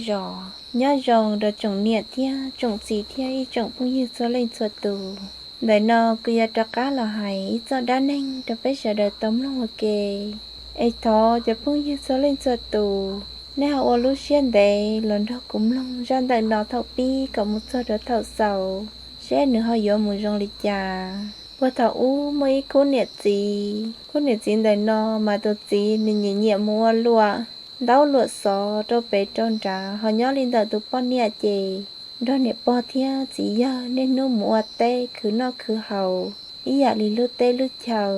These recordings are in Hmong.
zos. Nyob zoo rau tsoom niam thiab tsoom txiv thiab ib tsoom phooj ywg txhua leej txhua tus. Ntawm no kuv yuav rov qab los hais ib txoj dab neeg rau peb sawv daws tau mloog ua ke. Es thov cov phooj ywg txhua leej txhua tus, nej ho ua lub siab ntev los nrog kuv mloog zaj ntawm no thaum pib kom mus txog rau thaum xaus, seb nws ho yuav mus zoo li cas. Puag thaum ub muaj ib khub niam txiv, khub niam txiv ntawm no mas tus txiv nws nyiam nyiam mus ua luam, ntaub luam xov rau pem rau nrad, ho nyob li ntawm tus poj niam ces nrog niam pog thiab txiv yawg niaj hnub mus ua teb khwv noj khwv haus ib yam li lub teb lub chaw.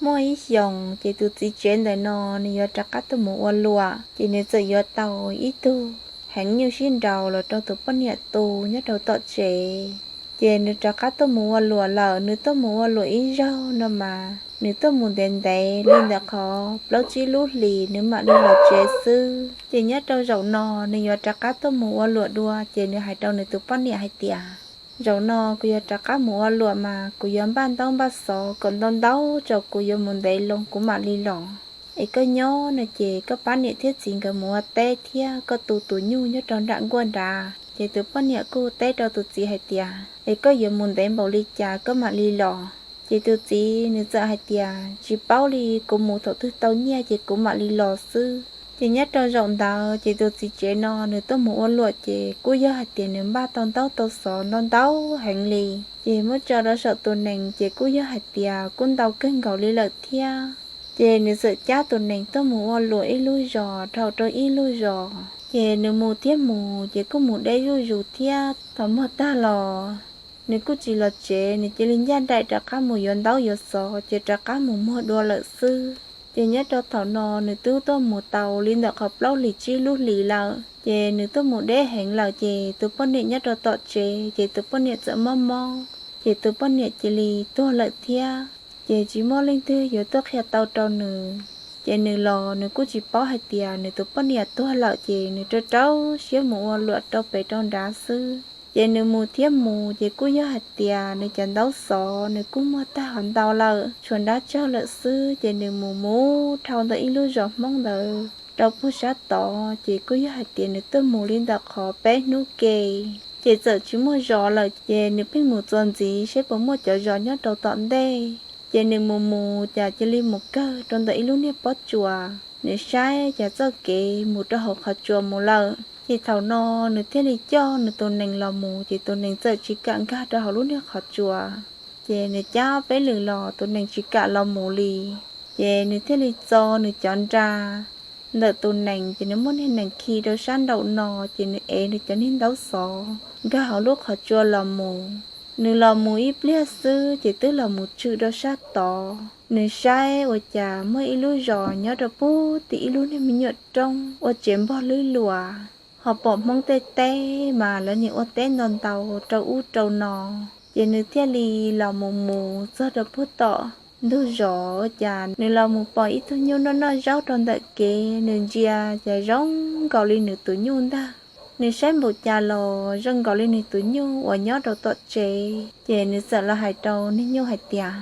Muaj ib xyoos ces tus txiv tsev ntawm no nws yuav rov qab tuaj mus ua luam, ces nws txawm yuav tau ib tug heev nyuj sib nraus los rau tus poj niam tu nyob rau tom tsev. Ces nws rov qab tuaj mus ua luam lawm, nws tuaj mus ua luam ib zaug no mas nws tuaj mus ntev ntev li ntawm qhov plaub tsib lub hlis nws mam li los tsev xwb. Ces nyob rau zaum no nws yuav rov qab tuaj mus ua luam dua, ces nws hais rau nws tus poj niam hais tias, zaum no kuv yuav rov qab mus ua luam mas kuv yuav npaj ntaub npaj xov kom ntau ntau tso, kuv yuav mus ntev loo kuv mam li los. Es koj nyob no ces koj pab niam thiab txiv nkawd mus ua teb thiab koj tu tus nyuj nyob rau nram nkuaj nrad. Ces tus poj niam kuj teb rau tus txiv hais tias, es koj yuav mus ntev npaum li cas koj mam li los? Ces tus txiv nws txawm hais tias, tsis paub li, kuv mus thaum twg tau nyiaj ces kuv mam li los xwb. Ces nyob rau zaum ntawd ces tus txiv tsev no nws tuaj mus ua luam ces kuj yog hais tias nws npaj tau ntaub tau xov ntau ntau heev li, ces muab tso rau saum tus nees ces kuj yog hais tias kuj ntau kawg nkaus li lawm thiab. Ces nws txawm cab tus nees tuaj mus ua luam ib lub zos dhau rau ib lub zos, ces nws mus thiab mus ces kuj mus deb zuj zus thiab. Thaum muag tag los nws kuj tsis los tsev, nws cia li ncaj nraim rov qab mus yuav ntaub yuav xov ces rov qab mus muag dua lawm xwb. Ces nyob rau thaum no nws twb tuaj mus tau li ntawm qhov plaub hlis tsib lub hlis lawm, ces nws tuaj mus deb heev lawm, ces tus poj niam nyob rau tom tsev ces tus poj niam txawm mob mob, ces tus poj niam cia li tuag lawm thiab. Ces tsis muaj leej twg yuav tuaj qhia tau rau nws. Ces nws los nws kuj tsis paub hais tias nws tus poj niam tuag lawm, ces nws rau rau siab mus ua luam rau pem rau nrad xwb. Ces nws mus thiab mus ces kuj yog hais tias nws cov ntaub xov nws kuj muag tag ho ntau lawm, tshuav nrab tsawg lawm xwb. Ces nws mus mus dhau ntawm ib lub zos Hmoob ntawd rau puag sab tod, ces kuj yog hais tias nws tuaj mus li ntawm qhov peb hnub ke, ces txawm tsis muaj zos lawm. Ces nws pheej mus txuas ntxiv seb puas muaj cov zos nyob rau tom ntej. Ces nws mus mus cas cia li mus kawg rau ntawm ib lub niag pob tsuas. Nws saib cas txoj kev mus rau hauv qhov tsua mus lawm. Ces thaum no nws thiaj li coj nws tus nees los mus, ces tus nees txawm tsis kam nkag rau hauv lub niag qhov tsua. Ces nws cab peb lwm los tus nees tsis kam los mus li. Ces nws thiaj li txo nws cov nra ntawm tus nees, ces nws muab niag nees khi rau sab nraum no, ces nws ev nws cov niag ntaub xov nkag hauv lub qhov tsua los mus. Nws los mus ib pliag xwb ces twb los mus tshwm rau sab tod. Nws saib ua cas muaj ib lub zos nyob rau puag tim ib lub niag me nyuam roob ua tsev npog lwb luas, ho pom Hmoob tej teb mas lawv nim ua teb ntau ntau rau ub rau no. Ces nws thiaj li los mus mus txog rau puag tom ntug zos, ua cas nws los mus pom ib tug nyuj noj noj zaub rau ntawm kev, nws ntsia cas zoo nkaus li nws tus nyuj ntag. Nws saib npaum cas los zoo nkaus li nws tus nyuj uas nyob rau tom tsev, ces nws txawm los hais rau niag nyuj hais tias,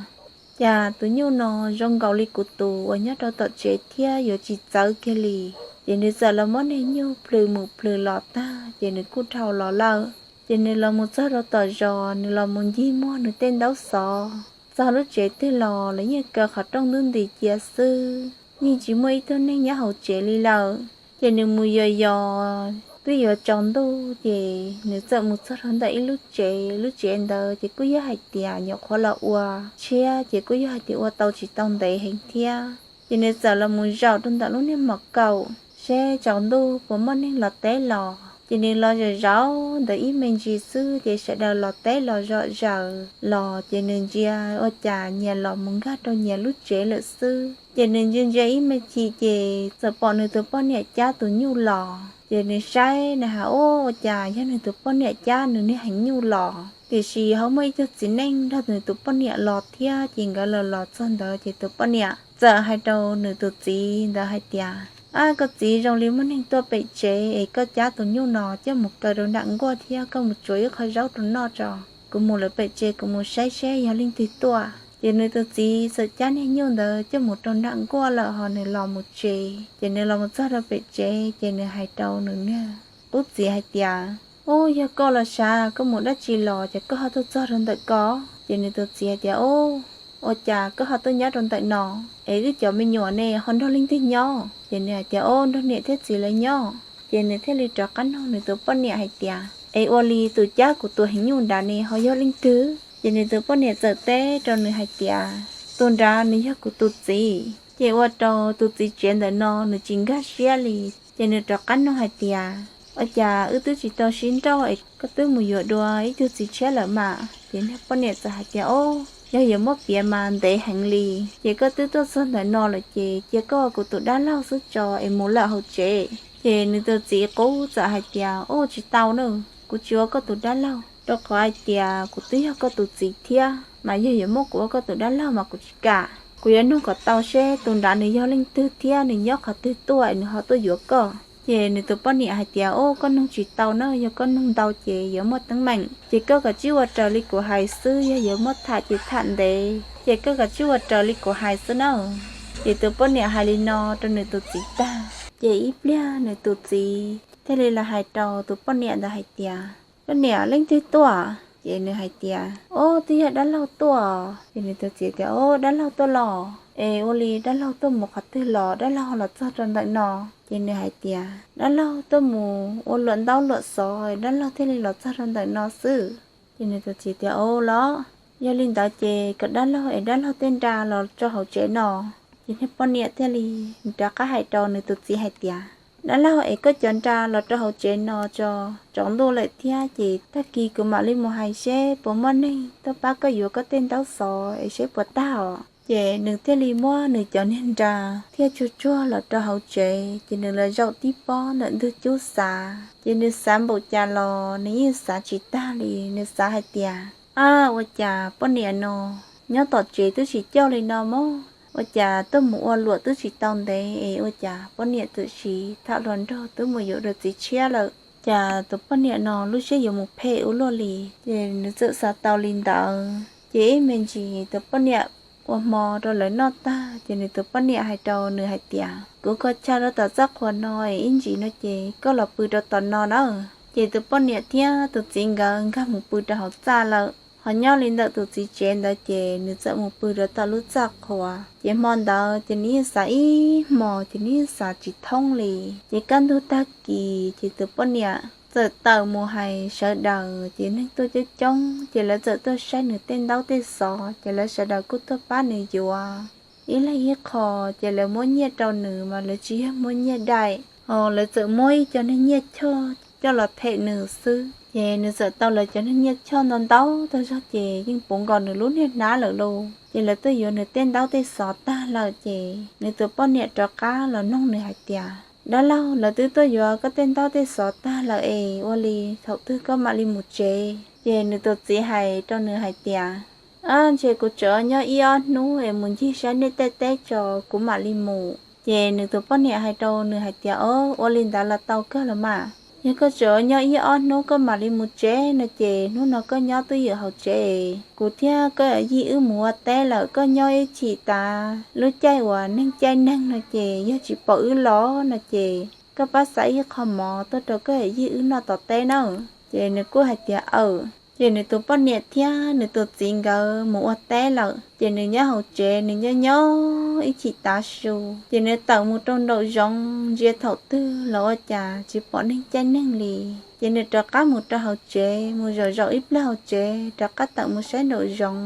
cas tus nyuj no zoo nkaus li kuv tus uas nyob rau tom tsev thiab, yuav tsis txawv kiag li. Ces nws txawm los muab niag nyuj plhws mus plhws los tag ces nws kuj dhau los lawm. Ces nws los mus txog rau tom zos, nws los mus ncig muag nws tej ntaub xov. Txog lub tsev twg los lawv yeej kaw qhov rooj ntub nti cia xwb, yeej tsis muaj ib tug neeg nyob hauv tsev li lawm. Ces nws mus yos yos twb yuav tsaus ntuj, ces nws txawm mus txog rau ntawm ib lub tsev. Lub tsev ntawd ces kuj yog hais tias nyuam qhuav los ua tshiab, ces kuj yog hais tias ua tau tsis tau ntev heev thiab. Ces nws txawm los mus zaum rau ntawm lub niag mom kaum seb tsaus ntuj puas muaj neeg los teb los. Ces nws los zaum zaum ntawd ib me ntsis xwb ces sawv daws los teb los zom zaws los, ces nws ntsia ua cas nyias los mus nkag rau nyias lub tsev lawm xwb. Ces nws ntsia ntsia ib me chim ces txawm pom nws tus poj niam cab tus nyuj los. Ces nws saib nws hais, ua cas yog nws tus poj niam cab nws niag heev nyuj los, tiam sis ho muaj ib tug txiv neej nrog nws tus poj niam los thiab. Ces nkawd los los txog ntawd ces tus poj niam txawm hais rau nws tus txiv ntawd hais tias, ab, koj txiv, zoo li muaj neeg tuaj pem tsev es koj cab tus nyuj no coj mus kaw rau nram nkuaj thiab koj mus tsuav ib qho zaub rau noj tso, kuv mus lawm pem tsev kuv mus saib seb yog leej twg tuaj. Ces nws tus txiv txawm cab niag nyuj ntawd coj mus rau nram nkuaj lawm ho nws los mus tsev. Ces nws los mus txog rau pem tsev ces nws hais rau nws niag qub txiv hais tias, Ub, yog koj los sav, koj mus dab tsi los ces koj ho tuaj txog rau ntawm ko? Ces nws tus txiv hais tias, Ub, ua cas koj ho tuaj nyob rau ntawm no? Es wb cov me nyuam ne ho nrog leej twg nyob? Ces nws hais tias, Ub, nrog niam thiab txiv lawv nyob. Ces nws thiaj li rov qab nug nws tus poj niam hais tias, Es ua li tus cab kuv tus heev nyuj nrad ne ho yog leej twg? Ces nws tus poj niam txawm teb rau nws hais tias, Tus nrad nws yog kuv tus txiv. Ces ua rau tus txiv tsev ntawm no nws tsis nkag siab li. Ces nws rov qab nug hais tias, Ua cas wb twb tsis tau sib nrauj es koj twb mus yuav dua ib tug txiv tshiab lawm mas? Ces niag poj niam txawm hais tias, Ub, yog yuav muab piav mas ntev heev li. Ces koj twb tuaj txog ntawm no lawm ces cia koj ua kuv tus dab laug xwb tso es mus lawm hauv tsev. Ces nws tus txiv qub txawm hais tias, Ub, tsis tau na, kuv tsis ua koj tus dab laug, rau qhov hais tias kuv twb yog koj tus txiv thiab, mas yog yuav muab kuv ua koj tus dab laug mas kuv tsis kam. Kuv yuav nug kom tau seb tus nrad nws yog leej twg thiab nws nyob qhov twg tuaj es nws ho tuaj yuav koj. Ces nws tus poj niam hais tias, Ub, koj nug tsis tau na, yog koj nug ntau ces yuav muaj teeb meem. Ces koj kav tsij ua raws li kuv hais xwb, yog yuav muab tham ces tham ntev, ces koj kav tsij ua raws li kuv hais xwb na. Ces tus poj niam hais li no rau nws tus txiv tag, ces ib pliag nws tus txiv thiaj li los hais rau tus poj niam ntawd hais tias, Koj niam, leej twg tuaj? Ces nws hais tias, Ub, twb yog dab laug tuaj. Ces nws tus txiv tias, Ub, dab laug tuaj los? Es ua li dab laug tuaj mus qhov twg los dab laug los txog rau ntawm no? Ces nws hais tias, Dab laug tuaj mus ua luam ntaub luam xov, dab laug thiaj li los txog rau ntawm no xwb. Ces nws tus txiv tias, Ub los, yog li ntawd ces kom dab laug es dab laug tej nra los rau hauv tsev no. Ces niag poj niam thiaj li rov qab hais rau nws tus txiv hais tias, Dab laug, es koj cov nra los rau hauv tsev no tso, tsaus ntuj lawm thiab ces tag kis kuv mam li mus hais seb puas muaj neeg tuaj pab koj yuav koj tej ntaub xov es seb puas tag os. Ces nws thiaj li muab nws cov niag nra thiab tsuag tsuag los rau hauv tsev, ces nws los zaum tib pob ntawm ntug cub xav. Ces nws xav npaum cas los nws yeej xav tsis tag li. Nws xav hais tias, Ab, ua cas poj niam no nyob tom tsev twb tsis coj li no mog, ua cas tuaj mus ua luam twb tsis tau ntev es ua cas poj niam txawm siv tham hluas nraug twb mus yuav dua txiv tshiab lawm? Cas tus poj niam no lub siab yuav mus phem ua luaj li? Ces nws txawm xav tau li ntawd, ces ib me ntsis tus poj niam ua hmo rau lawv noj tag, ces nws tus poj niam hais rau nws hais tias, Kuv kho chaw rau tom txaj qhua no es ib ntsis no ces koj los pw rau tom no na. Ces tus poj niam thiab tus txiv nkawd nkag mus pw rau hauv txaj lawm. Ho nyob li ntawm tus txiv tsev ntawd ces nws txawm mus pw rau tom lub txaj qhua. Ces hmo ntawd ces nws yeej xav ib hmos, ces nws yeej xav tsis thoob li. Ces kaj ntug tag kis ces tus poj niam txawm tawm mus hais sawv daws, ces neeg tuaj coob coob, ces lawv txawm tuaj saib nws tej ntaub tej xov, ces lawv sawv daws kuj tuaj pab nws yuav ib leeg ib qho. Ces lawv muab nyiaj rau nws mas lawv tsis yog muab nyiaj daim, ho lawv txawm muab ib co neeg nyiaj choj coj los them nws xwb. Ces nws txawm tau lawv cov neeg nyiaj choj ntau ntau tag zog, ces yeej puv nkaus nws lub niag hnab lawm lauj. Ces lawv tuaj yuav nws tej ntaub tej xov tag lawm, ces nws tus poj niam rov qab los nug nws hais tias, Dab laug, lawv twb tuaj yuav koj tej ntaub tej xov tag lawm es ua li thaum twg koj mam li mus tsev? Ces nws tus txiv hais rau nws hais tias, Ab, ntshe kuv tseem nyob ib ob hnub es mus ncig saib nej tej teb tso kuv mam li mus. Ces nws tus poj niam hais rau nws hais tias, Ob, ua li ntawd los tau kawg los mas. Yog koj tseem nyob ib ob hnub koj mam li mus tsev no ces hnub no koj nyob twj ywm hauv tsev es kuv thiab koj yij wb mus ua teb lawm, koj nyob ib chim tas lub caij uas neeg caij neeg no ces yog tsis pom wb los no ces koj pab xa ib qho mov tuaj rau koj yij wb noj tom teb nawb. Ces nws kuj hais tias, Aws. Ces nws tus poj niam thiab nws tus txiv nkawd mus ua teb lawm, ces nws nyob hauv tsev, nws nyob nyob ib chim tav su, ces nws tawm mus rau nraum zoov ntsia thaum twg los ua cas tsis pom neeg caij neeg li. Ces nws rov qab mus rau hauv tsev, mus zaum zaum ib pliag hauv tsev, rov qab tawm mus saib nraum zoov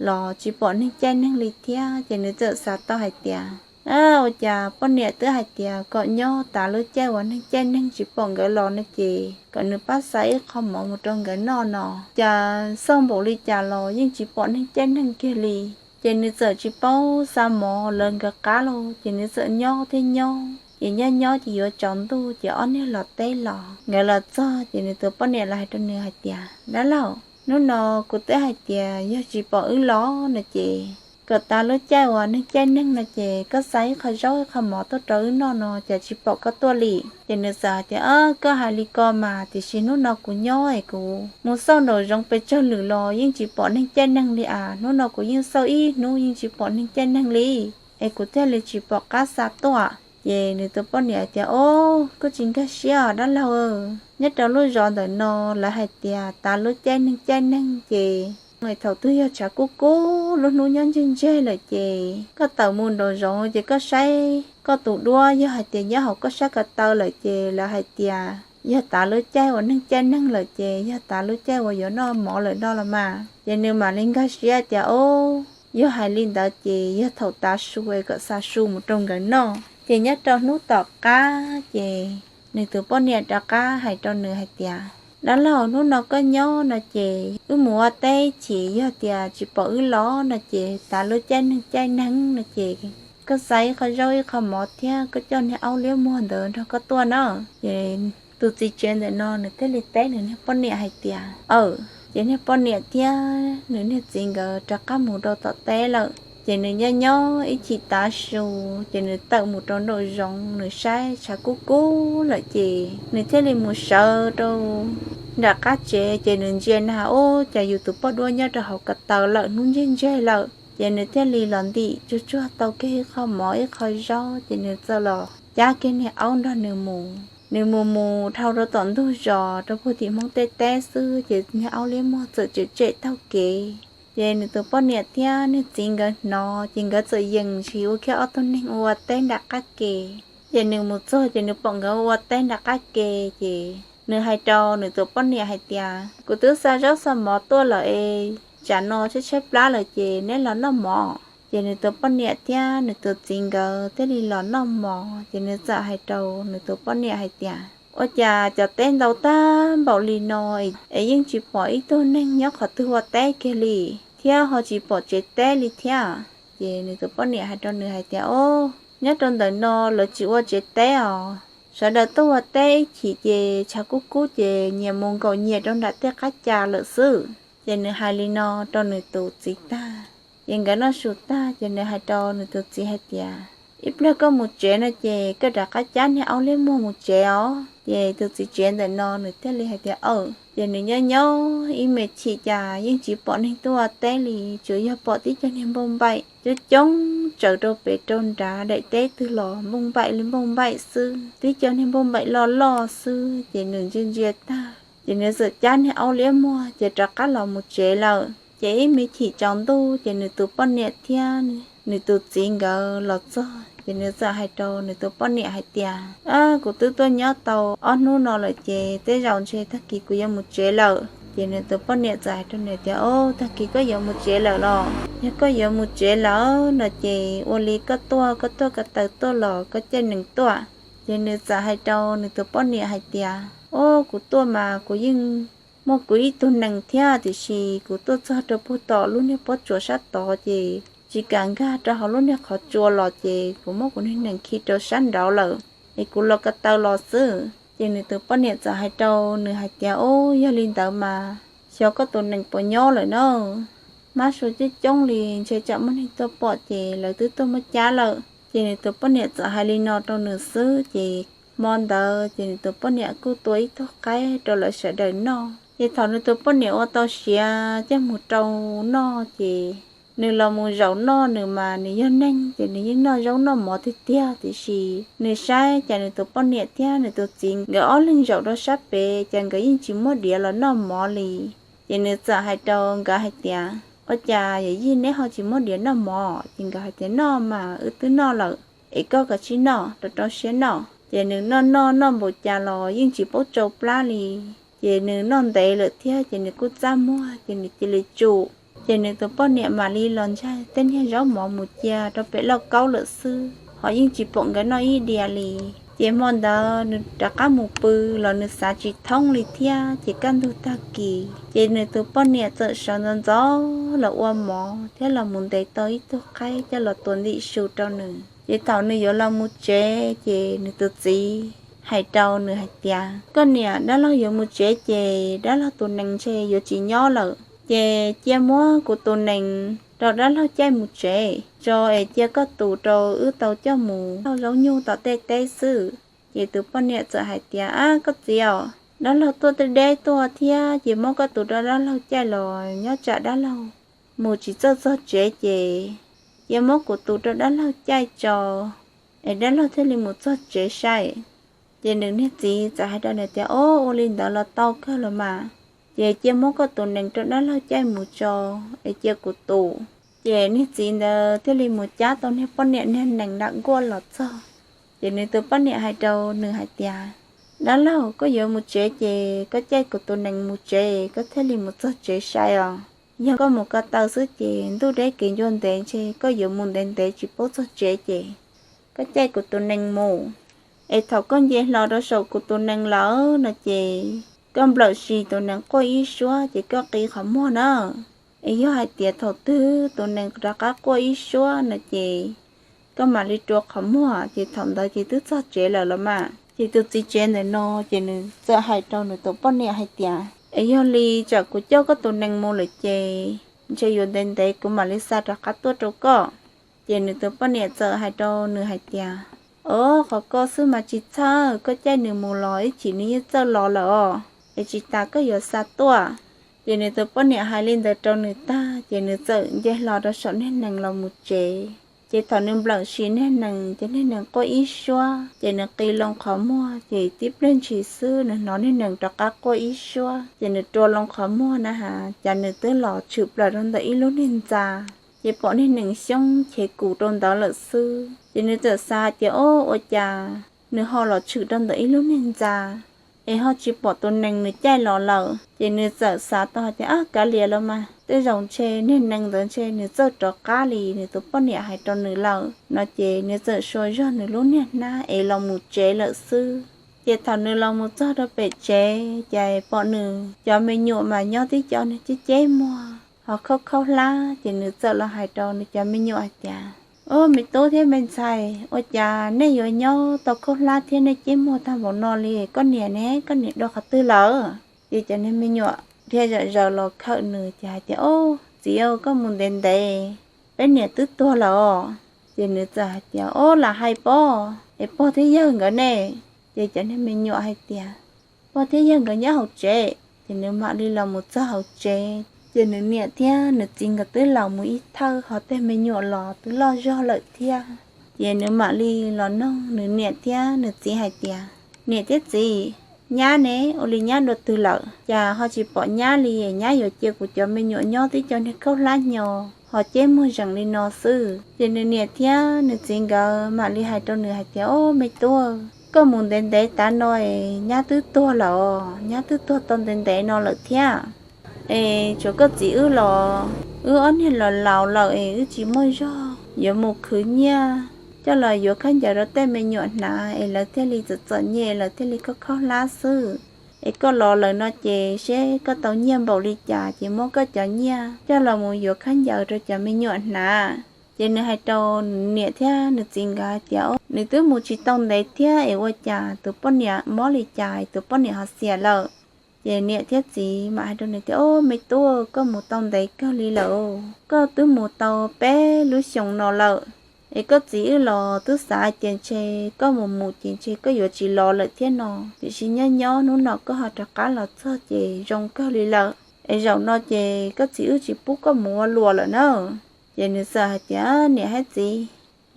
los tsis pom neeg caij neeg li thiab. Ces nws txawm xav tau hais tias, Ab, ua cas poj niam twb hais tias kom nyob tas lub caij uas neeg caij neeg tsis pom nkawd los no ces kom nws pab xa ib qho mov mus rau nkawd noj no, cas xauj npaum li cas los yeej tsis pom neeg caij neeg kiag li. Ces nws txawm tsis paub xa mov lawv nkawd qab lauj, ces nws txawm nyob thiab nyob, ces nyob nyob ces yuav tsaus ntuj ces ob niag los teb los. Nkawd los txog ces nws tus poj niam los hais rau nws hais tias, Dab laug, hnub no kuv twb hais tias yog tsis pom wb los no ces kom tas lub caij uas neeg caij neeg no ces koj xa ib qho zaub ib qho mov tuaj rau wb noj no cas tsis pom koj tuaj li. Ces nws txawm hais tias, Ab, koj hais li ko mas, tiam sis hnub no kuv nyob es kuv mus xauj nraum zoov pes tsawg lwm los yeej tsis pom neeg caij neeg li as. Hnub no kuv yeej xauj ib hnub yeej tsis pom neeg caij neeg li, es kuv thiaj li tsis pom qab xa tuaj. Ces nws tus poj niam tias, Ob, koj tsis nkag siab dab laug, nyob rau lub zos ntawm no lawv hais tias tav lub caij neeg caij neeg ces thaum twg yog tshav kub kub lub hnub nyob ntseg ntseg lawm ces koj tawm mus nraum zoov ces koj saib koj tus duab, yog hais tias nyob hauv koj sab ko taw lawm ces lawv hais tias yog tav lub caij uas neeg caij neeg lawm ces yog tav lub caij uas yuav noj mov lawm no los mas. Ces nws mam li nkag siab tias, Ob, yog hais li ntawd ces yog thaum tav su es kom xa su mus rau nkawd noj. Ces nyob rau hnub tom qab ces nws tus poj niam rov qab hais rau nws hais tias, Dab laug, hnub no koj nyob no ces wb mus ua teb chim, yog tias tsis pom wb los no ces tav lub caij neeg caij neeg no ces koj xa ib qho zaub ib qho mov thiab koj coj niag aub liab muag ntawd nrog koj tuaj na. Ces tus txiv tsev ntawm no nws thiaj li teb nws niag poj niam hais tias, Aw. Ces niag poj niam thiab nws niag txiv nkawd rov qab mus rau tom teb lawm. Ces nws nyob nyob ib chim tav su, ces nws tawm mus rau nraum zoov, nws saib tshav kub kub lawm ces nws thiaj li mus sawv rau nram qab tsev, ces nws ntsia na, ub, cas yus tus poj duab nyob rau hauv ko taw lawm, hnub ntseg ntseg lawm. Ces nws thiaj li los ntim tsuag tsuag tau kiag ib qho mov ib qho zaub, ces nws txawm los cab kiag niag aub nrog nws mus. Nws mus mus dhau rau tom ntug zos rau puag tim Hmoob tej teb xwb, ces niag aub liab muag txawm tsem tsem taug kev. Ces nws tus poj niam thiab niag txiv nkawd hnov, ces nkawd txawm yees ntshis ua kiag ob tug neeg ua teb nram qab ke. Ces nws mus txog ces nws pom nkawd ua teb nram qab ke, ces nws hais rau nws tus poj niam hais tias, Kuv twb xa zaub xa mov tuaj lawm es tsam no tshaib tshaib plab lawm ces neb los noj mov. Ces nws tus poj niam thiab nws tus txiv nkawd thiaj li los noj mov, ces nws txawm hais rau nws tus poj niam hais tias, Ua cas cov teb ntau tag npaum li no es yeej tsis pom ib tug neeg nyob qhov twg ua teb kiag li, thiab ho tsis pom tsev teb li thiab? Ces nws tus poj niam hais rau nws hais tias, Ob, nyob rau ntawm no lawv tsis ua tsev teb os. Sawv daws tuaj ua teb ib chim ces tshav kub kub ces nyias mus nkaum nyias rau nram tej qab ca lawm xwb. Ces nws hais li no rau nws tus txiv tag. Ces nkawd noj su tag ces nws hais rau nws tus txiv hais tias, Ib pliag koj mus tsev no ces koj rov qab cab niag aub liab muag mus tsev os. Ces tus txiv tsev ntawm no nws thiaj li hais tias, Aw. Ces nws nyob nyob ib me chim cas yeej tsis pom neeg tuaj ua teb li, tsuas yog pom tib co niag npauj npaim coob coob tsaws rau pem rau nrad, daim teb twg los npauj npaim li npauj npaim xwb, tib co niag npauj npaim loj loj xwb. Ces nws ntsia ntsia tag ces nws txawm cab niag aub liab muag ces rov qab los mus tsev lawm. Ces ib me chim tsaus ntuj ces nws tus poj niam thiab nws tus txiv nkawd los txog, ces nws txawm hais rau nws tus poj niam hais tias, Kuv twb tuaj nyob tau ob hnub no lawm ces tej zaum ntshe tag kis kuv yuav mus tsev lawm. Ces nws tus poj niam txawm hais rau nws tias, Ob, tag kis koj yuav mus tsev lawm los? Yog koj yuav mus tsev lawm no ces ua li koj tuaj, koj tuaj ko taw tuaj los koj caij nees tuaj? Ces nws txawm hais rau nws tus poj niam hais tias, Ob, kuv tuaj mas kuv yeej muaj kuv ib tug nees thiab, tiam sis kuv tuaj txog rau puag tom lub niag pob tsuas sab tod ces tsis kam nkag rau hauv lub niag qhov tsua los ces kuv muab kuv niag nees khi rau sab nraud lawm, es kuv los ko taw los xwb. Ces nws tus poj niam txawm hais rau nws hais tias, Ob, yog li ntawd mas xyov koj tus nees puas nyob lawm na. Mab sua coob coob li, ntshe tsam muaj neeg tuaj pom ces lawv twb tuaj muab cab lawm. Ces nws tus poj niam txawm hais li no rau nws xwb ces hmo ntawd ces nws tus poj niam kuj tua ib tug qaib rau lawv sawv daws noj. Ces thaum nws tus poj niam ua tau siav coj mus rau noj ces nws los mus zaum noj, nws mas nws yog neeg ces nws yeej noj zaub noj mov tiag tiag, tiam sis nws saib cas nws tus poj niam thiab nws tus txiv nkawd ob leeg zaum rau sab pem ces nkawd yeej tsis muab diav los noj mov li. Ces nws txawm hais rau nkawd hais tias, Ua cas yawm yij neb ho tsis muab diav noj mov? Ces nkawd hais tias, Noj mas wb twb noj lawm, es koj kav tsij noj, rau rau siab noj. Ces nws noj noj noj npaum cas los yeej tsis paub tsau plab li. Ces nws noj ntev lawm thiab ces nws kuj txaj muag ces nws cia li tsum. Ces nws tus poj niam mam li los ntsaig tej niag zaub mov mus cia rau pem lauj kaub lawm xwb, ho yeej tsis pom nkawd noj ib diav li. Ces hmo ntawd nws rov qab mus pw los nws xav tsis thoob li thiab. Ces kaj ntug tag kis ces nws tus poj niam txawm sawv ntxov ntxov los ua mov thiab los mus ntes tau ib tug qaib coj los tua ntim su rau nws. Ces thaum nws yuav los mus tsev ces nws tus txiv hais rau nws hais tias, Koj niam, dab laug yuav mus tsev ces dab laug tus nees ntshe yuav tsis nyob lawm, ces cia muab kuv tus nees rau dab laug caij mus tsev tso, es cia koj tus rau wb tau coj mus lauj zaub nyuj tom tej teb xwb. Ces tus poj niam txawm hais tias, Ab, koj txiv os, dab laug tuaj deb deb tuaj thiab, ces muab koj tus rau dab laug caij los nyob tsam dab laug mus tsis txawj txog tsev ces cia muab kuv tus rau dab laug caij tso, es dab laug thiaj li mus txog tsev sai. Ces nws niag txiv txawm hais rau nws tias, Ob, ua li ntawd los tau kawg los mas, ces cia muab koj tus nees rau dab laug caij mus tso, es cia kuv tu. Ces niag txiv ntawd thiaj li mus cab tau niag poj niam niag nees nram nkuaj los txog. Ces nws tus poj niam hais rau nws hais tias, Dab laug, koj yuav mus tsev ces koj caij kuv tus nees mus tsev, koj thiaj li mus txog tsev sai os. Yog koj mus ko taw xwb ces ntuj deb kev ncua ntev ntshe koj yuav mus ntev ntev tsis paub txog tsev ces koj caij kuv tus nees mus. Es thaum koj nce hlo rau saum kuv tus nees lawm no ces koj nplawm si tus nees quaj ib suab ces koj qi qhov muag na. Es yog hais tias thaum twg tus nees rov qab quaj ib suab no ces koj mam li rua qhov muag, ces thaum ntawd ces twb txog tsev lawm los mas. Ces tus txiv tsev ntawm no ces nws txawm hais rau nws tus poj niam hais tias, Es yog li tsam kuv coj koj tus nees mus lawm ces ntshe yuav ntev ntev kuv mam li xa rov qab tuaj rau koj. Ces nws tus poj niam txawm hais rau nws hais tias, Ob, qhov ko xwb mas tsis txhawj, koj caij nws mus los ib chim nws yeej txawj los lawm os, es tsis tas koj yuav xa tuaj. Ces nws tus poj niam hais li ntawd rau nws tag ces nws txawm nce hlo rau saum niag nees los mus tsev. Ces thaum nws nplawm si niag nees ces niag nees quaj ib suab ces nws qi loo qhov muag ces tib pliag ntshis xwb nws hnov niag nees rov qab quaj ib suab ces nws rua loo qhov muag na has cas nws twb los tshwm plaws rau ntawm ib lub niag ntxa. Ces pom niag nees xyoob chev kus rau ntawd lawm xwb ces nws txawm xav tias, Ob, ua cas nws ho los tshwm rau ntawm ib lub niag ntxa es ho tsis pom tus nees nws caij los lawm? Ces nws txawm xav tau hais tias, Ab, kav liam los mas, tej zaum ntshe niag nees ntawd ntshe nws txawj rov qab li nws tus poj niam hais rau nws lawm no ces nws txawm sua zog nws lub niag hnab es los mus tsev lawm xwb. Ces thaum nws los mus txog rau pem tsev ces pom nws cov me nyuam mas nyob tib co nws ceb ceb muag ho khaub khaub hlab ces nws txawm los hais rau nws cov me nyuam hais tias, Ob, me tub thiab me ntxhais, ua cas nej yuav nyob tau khaub hlab thiab nej ceb muag tag npaum no li? Koj niam ne, koj niam dua qhov twg lawm? Ces cov niag me nyuam dhia zom zaws los khawm nws ces hais tias, Ob, txiv, koj mus ntev ntev, peb niam twb tuag lawm os. Ces nws txawm hais tias, Ob, lam hais pob es pog thiab yawg nkawd ne? Ces cov niag me nyuam hais tias, Pog thiab yawg nkawd nyob hauv tsev. Ces nws mam li los mus txog hauv tsev ces nws niam thiab nws txiv nkawd twb laus mus ib thawj ho tej me nyuam los twb loj zog lawm thiab. Ces nws mam li los noog nws niam thiab nws txiv hais tias, Niam thiab txiv, nyab ne, ua li nyab dua twg lawm? Cas ho tsis pom nyab li? Nyab yuav cia kuv cov me nyuam nyob tib co niag khaub hlab hnyo ho ceb muag zeem li no xwb. Ces nws niam thiab nws txiv nkawd mam li hais rau nws hais tias, Ob, me tub, koj mus ntev ntev tav no es nyab twb tuag lawm os, nyab twb tuag tau ntev ntev no lawm thiab. Es tsuas koj txiv wb los, wb ob niag los laus lawm es wb tsis muaj zog yuav mus khwv nyiaj coj los yuav khaub ncaws rau tej me nyuam hnav es lawv thiaj li txom txom nyem, lawv thiaj li khaub khaub hlab xwb. Es koj los lawm no ces seb koj tau nyiaj npaum li cas ces muab koj cov nyiaj coj los mus yuav khaub ncaws rau cov me nyuam hnav. Ces nws hais rau nws niam thiab nws txiv nkawd hais tias, Nws twb mus tsis tau ntev thiab es ua cas tus poj niam mob li cas tus poj niam ho xiam lawm? Ces niam thiab txiv mam hais rau nws tias, Ob, me tub, koj mus tau ntev kawg li lawm, koj twb mus tau peb lub xyoos no lawm. Es koj txiv wb los twb xav hais tias ntshe koj mus mus ces ntshe koj yuav tsis los lawm thiab no, tiam sis nyob nyob hnub no koj ho rov qab los txog ces zoo kawg li lawm. Es zaum no ces koj txiv wb tsis pub koj mus ua luam lawm na. Ces nws txawm hais tias, Niam thiab txiv,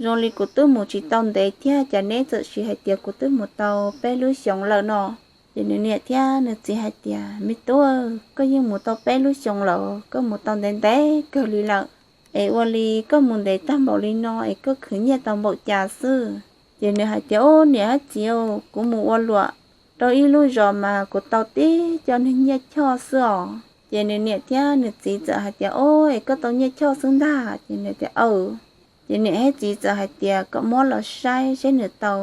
zoo li kuv twb mus tsis tau ntev thiab cas neb txawm siv hais tias kuv twb mus tau peb lub xyoos lawm no? Ces nws niam thiab nws txiv hais tias, Me tub, koj yeej mus tau peb lub xyoos lawm, koj mus tau ntev ntev kawg li lawm. Es ua li koj mus ntev tag npaum li no es koj khwv nyiaj tau npaum cas xwb? Ces nws hais tias, Ob, niam thiab txiv, kuv mus ua luam rau ib lub zos mas kuv tau tib co niag nyiaj choj xwb os. Ces nws niam thiab nws txiv txawm hais tias, Ob, es koj tau nyiaj choj xwb ntag? Ces nws tias, Aw. Ces niam thiab txiv txawm hais tias kom muab los saib seb nws tau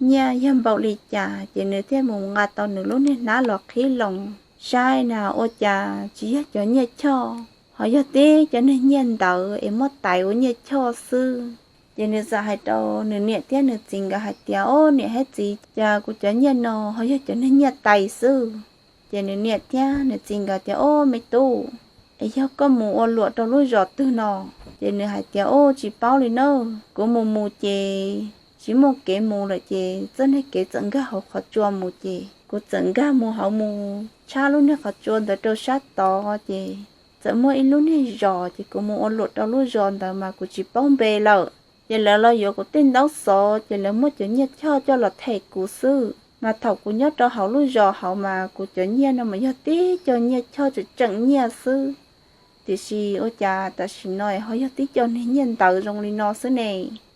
nyiaj yog npaum li cas ces nws thiaj mus nqa tau nws lub niag hnab los qhib loo saib na, ua cas tsis yog cov nyiaj choj, ho yog tib cov niag nyiaj ntawv es muab tais ua nyiaj choj xwb. Ces nws txawm hais rau nws niam thiab nws txiv nkawd hais tias, Ob, niam thiab txiv, cas kuv cov nyiaj no ho yog cov niag nyiaj tais xwb? Ces nws niam thiab nws txiv nkawd tias, Ob, me tub, es yog koj mus ua luam rau lub zos twg no? Ces nws hais tias, Ob, tsis paub li na, kuv mus mus ces tsis muaj kev mus lawm ces txoj niag kev txawm nkag hauv qhov tsua mus ces kuv txawm nkag mus hauv mus tshab lub niag qhov tsua ntawd rau sab tod ces txawm muaj ib lub niag zos ces kuv mus ua luam rau lub zos ntawd mas kuv tsis paub npe lawm. Ces lawv los yuav kuv tej ntaub xov, ces lawv muab cov nyiaj choj coj los them kuv xwb. Mas thaum kuv nyob rau hauv lub zos hauv mas kuv cov nyiaj no mas yog tib co nyiaj choj tseem tseem nyiaj xwb. Tiam sis ua cas tam sim no ho yog tib co niag nyiaj ntawv zoo li no xwb ne?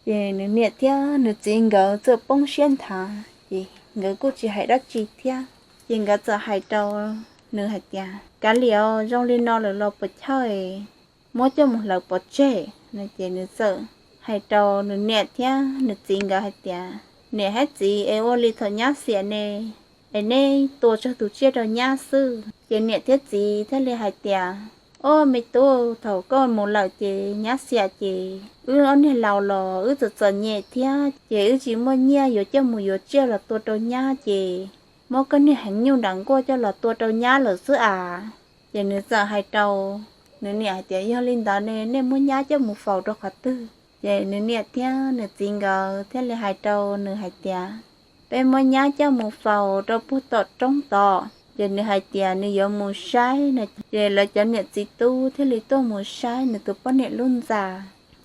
Ces nws niam thiab nws txiv nkawd txawm poob siab nthav, ces nkawd kuj tsis hais dab tsi thiab. Ces nkawd txawm hais rau nws hais tias, Kav liam, zoo li no lawm los puas chawj muab coj mus hlawv pov tseg? Ces nws txawm hais rau nws niam thiab nws txiv nkawd hais tias, Niam thiab txiv, es ua li thaum nyab xiam ne, es neb tua tsawg tus tsiaj rau nyab xwb? Ces niam thiab txiv thiaj li hais tias, Ob, me tub, thaum koj mus lawm ces nyab xiam ces wb ob niag laus los wb txom txom nyem thiab ces wb tsis muaj nyiaj yuav coj mus yuav tsiaj los tua rau nyab ces muab koj niag heev nyuj nram nkuaj coj los tua rau nyab lawm xwb as. Ces nws txawm hais rau nws niam hais tias, Yog li ntawd ne nej muab nyab coj mus faus rau qhov twg? Ces nws niam thiab nws txiv nkawd thiaj li hais rau nws hais tias, Peb muab nyab coj mus faus rau puag tom roob tod. Ces nws hais tias nws yuav mus saib no. Ces lawv cov niam txiv tub thiaj li tuaj mus saib nws tus poj niam lub ntxa.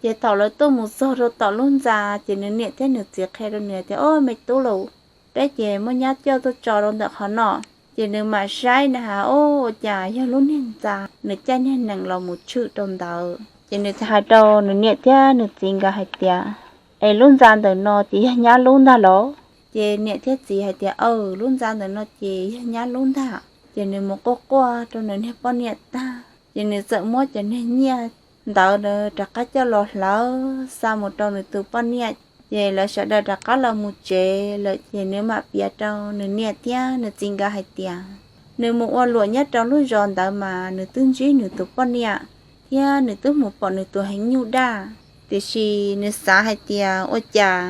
Ces thaum lawv tuaj mus txog rau tom lub ntxa, ces nws niam thiab nws txiv qhia rau nws tias, Ob, me tub, los peb ces muab nyab coj tuaj tso rau ntawm qhov no. Ces nws mam saib na has, ob, ua cas yog lub niag ntxa nws caij niag nees los mus tshwm rau ntawd. Ces nws hais rau nws niam thiab nws txiv nkawd hais tias, Es lub ntxa ntawm no ces yog nyab lub ntag los? Ces niam thiab txiv hais tias, Aw, lub ntxa ntawm no ces yog nyab lub ntag. Ces nws mus quaj quaj rau nws niag poj niam tag, ces nws txawm muab cov niag nyiaj ntawd rov qab coj los hlawv xa mus rau nws tus poj niam. Ces lawv sawv daws rov qab los mus tsev lawm, ces nws mam piav rau nws niam thiab nws txiv nkawd hais tias, nws mus ua luam nyob rau lub zos ntawd mas nws twb ntsib nws tus poj niam, thiab nws twb mus pom nws tus heev nyuj daj. Tiam sis nws xav hais tias ua cas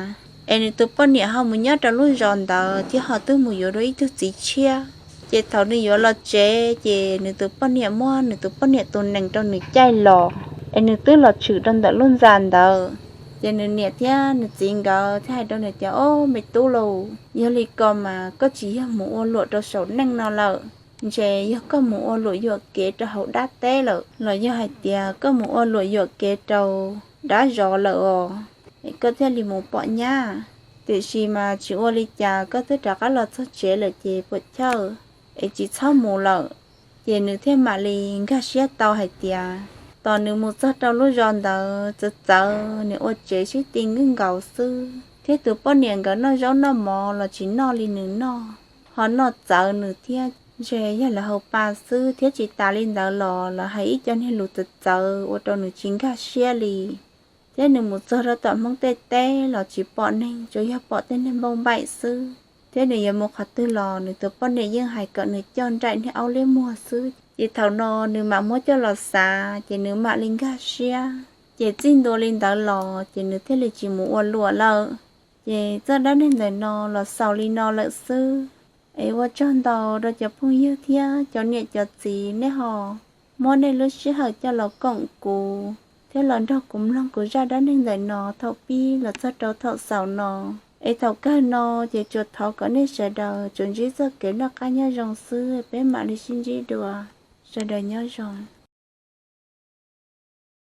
es nws tus poj niam ho mus nyob rau lub zos ntawd thiab ho twb mus yuav dua ib tug txiv tshiab. Ces thaum nws yuav los tsev, ces nws tus poj niam muab nws tus poj niam tus nees rau nws caij los, es nws twb los tshwm rau ntawm lub ntxa ntawd. Ces nws niam thiab nws txiv nkawd thiaj hais rau nws tias, Ob, me tub, los yog li ko mas koj tsis yog mus ua luam rau saum neej no lawm, ntshe yog koj mus ua luam yuam kev rau hauv dab teb lawm, los yog hais tias koj mus ua luam yuam kev rau dab zos lawm os, es koj thiaj li mus pom nyab. Tiam sis mas tsis ua li cas, koj twb rov qab los txog tsev lawm ces puas chawj, es tsis txhob mus lawm. Ces nws thiaj mam li nkag siab tau hais tias, tos nws mus txog rau lub zos ntawd txawv txawv, nws ua tsev sib ti nkaus xwb, thiab tus poj niam nkawd noj zaub noj mov los tsis noj li nws noj, ho noj txawv nws thiab, ntshe yog lawv hauv pa xwb. Thiab tsis tas li ntawd los lawv hais ib co niag lus txawv txawv ua rau nws tsis nkag siab li. Thiab nws mus txog rau tom Hmoob tej teb los tsis pom neeg, tsuas yog pom tej niag npauj npaim xwb. Thiab nws yuav mus qhov twg los nws tus poj niam yeej hais kom nws coj nraim niag aub liab muag xwb. Ces thaum no nws mam muab coj los xav, ces nws mam li nkag siab. Ces txij ntua li ntawd los ces nws thiaj li tsis mus ua luam lawm. Ces txoj dab neeg ntawm no los xaus li no lawm xwb. Es ua tsaug ntau rau cov phooj ywg thiab cov niam cov txiv nej ho muab nej lub sij hawm coj los koom kuv thiab los nrog kuv mloog kuv zaj dab neeg ntawm no thaum pib los txog rau thaum xaus no. Es thaum kawg no ces tsuas thov kom nej sawv daws tsuas ntsib txoj kev noj qab nyob zoo xwb, peb mam li sib ntsib dua. Sawv daws nyob zoo.